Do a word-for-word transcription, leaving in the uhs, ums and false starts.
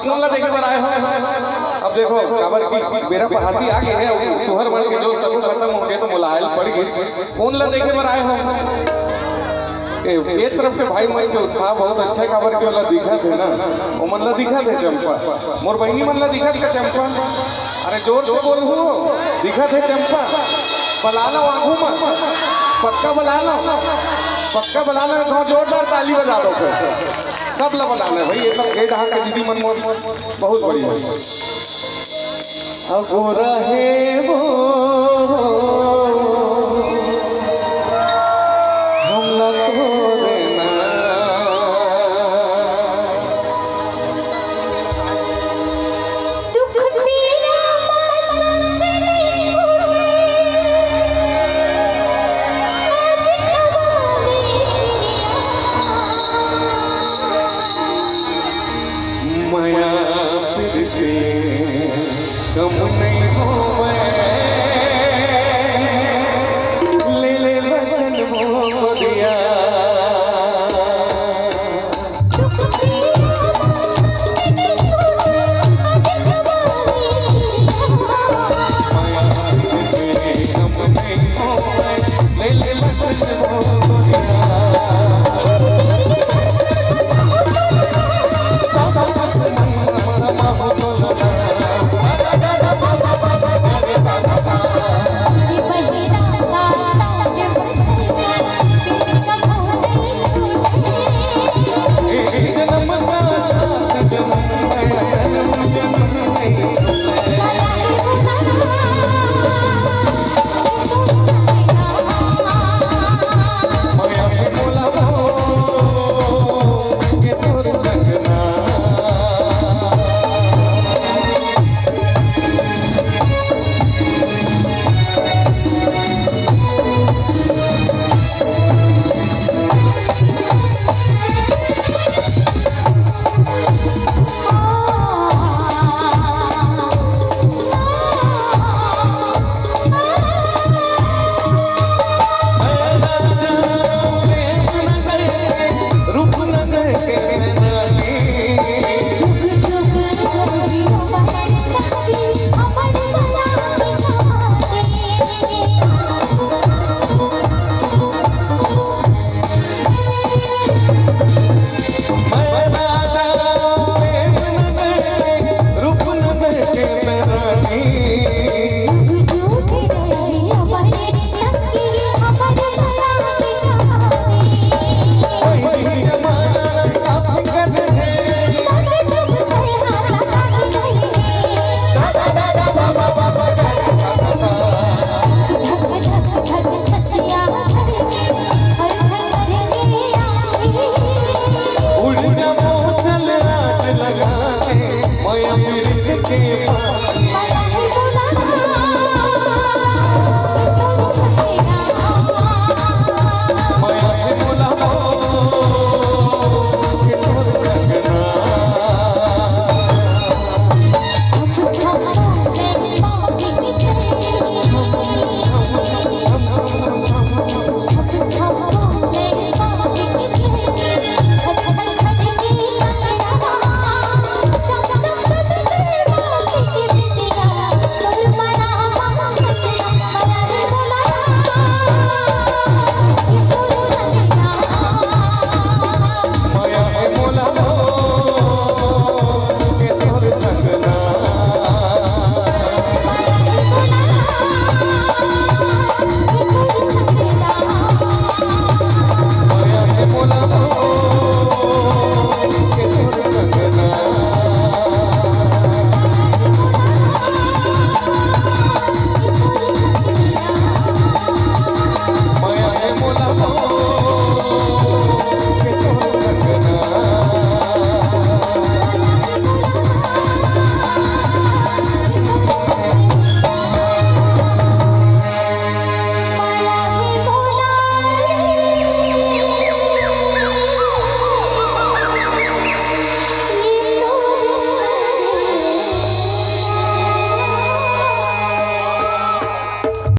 कोन ला देखे बर आए हो? अब देखो, काबर कि बेरा पहाती आ गे हे, अउ तुहर मन के जोश तको खतम हो गे, त मोला आयल पड़ गिस। कोन ला देखे बर आए हो? ए, ए तरफ के भाई मन के उत्साह बहुत अच्छा हे, काबर कि ओला दिखत हे ना, ओमन ला दिखत हे चंपा। मोर बहिनी मन ला दिखत का चंपा? अरे जोर से बोलहू, दिखत हे चंपा? बला लो आगू में, पक्का बला लो, पक्का बला लो, थोड़ा जोरदार ताली बजा दो फिर। सब ला बलाना हे भाई, ये सब ए डहार के दीदी मन मोर बहुत बढ़िया। अगोरा हे वो, हमला तोरे ना। दुख पीरा मा संग नइ छोड़े, आज खवावे। मया फिर से कम नइ होवय, ले ले वचन मोर गोरिया।